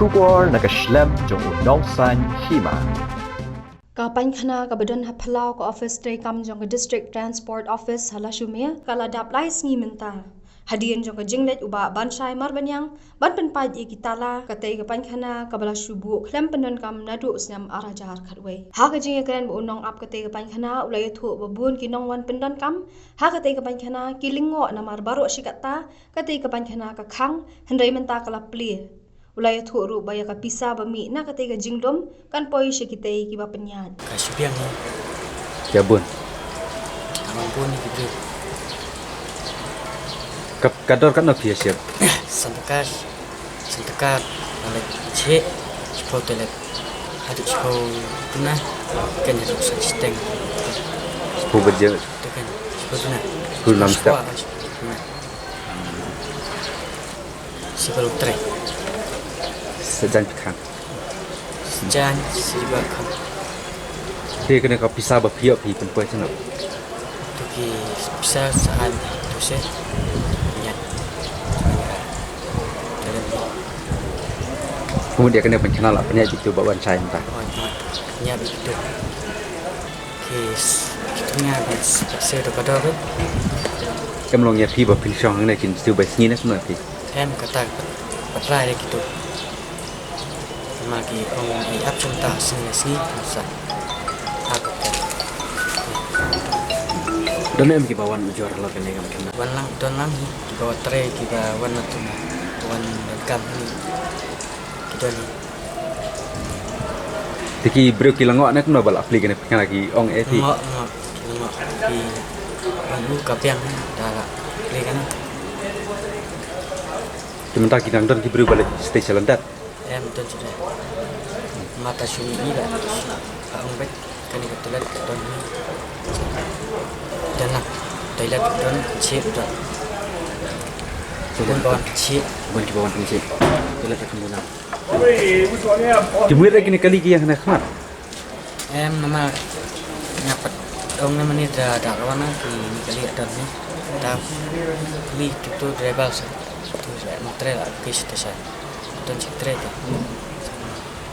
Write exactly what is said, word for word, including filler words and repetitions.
Khubor na ka shlem jong u nongsan hima. Ka painkhana kaba don ha phyllaw ka office treikam jong ka District Transport Office ha Lashimer ka la dap lai sngi mynta. Hadien jong ka jingleit u Bah Banshai Marbaniang ban pynpait ïa ki tala katei ka painkhana kaba la shu buh khlem pyndonkam naduh u snem ar hajar khatwei. Ha ka jingïakren bad u nongap katei ka painkhana u la ïathuh ba bun ki nongwan pyndonkam ha katei ka painkhana ki lyngngoh namar baroh shi katta katei ka painkhana ka khang, hynrei mynta ka la plie. U la ïathuh ruh ba ïa ka pisa ba mih na katei ka jinglum kan poi sha kitei kiba pynïaid. Ka shu biang hi. Ïa bun. Ka bun hi ki briew. Ka, ka dor katno phi ïa shim? San taka. San taka. Toilet. Shiphew toilet. Haduh shiphew duna. Kan haduh san shiteng. Shiphew baje. Kan shiphew duna. Shiphew lam step. Shiphew duna. Shiphew trei. Sajan phi khang. Sajan, sajiba khang. Te kane ka pisa ba phi ïoh phi pynpoi shano? To ki pisa sahan to se. Ïa. Kumne kane painkhana la pynïaid beit u Bah Banshai mynta. Oh, ïa. Pynïaid beit u. Ki s-, ki tnga ba s-, ba siew da ka dor. Em long ïa phi ba phin shong hangne kin siew ba sngi ne kumno phi? Em kata ka trai da kitu. Ma ki ong i ap chum ta sngi ne sngi sa. Ap ka. Don em kiba wan ujor la kane ka kane. Wan lang, don lang hi kiba wan trai kiba wan na tuma. Wan kam hi. Ki don hi. Te ki briew ki la ngoh ne kumno ba la plie kane painkhana, ki ong eh phi? Ngoh, ngoh, ki la ngoh. Ki ong u ka biang da la plie kane. Te mynta ki dang don ki briew ba la stay sha lyndet? Em, don sha lyndet. Mata shu ni da. Ka ong bek kane ka toilet ka don hi. Don lang. Toilet ka don, chip don. Bun ba wan chip. Bun ki ba wan chip. Toilet ka don lang. Ki mih re kine kali ki ïa khana khmat. Em, namar nga pat ong namar ni da da rawan ki mih kali ïa don ni. Da mih tu tu driver sa. Tu sa matre la ki station. Don si tre tu.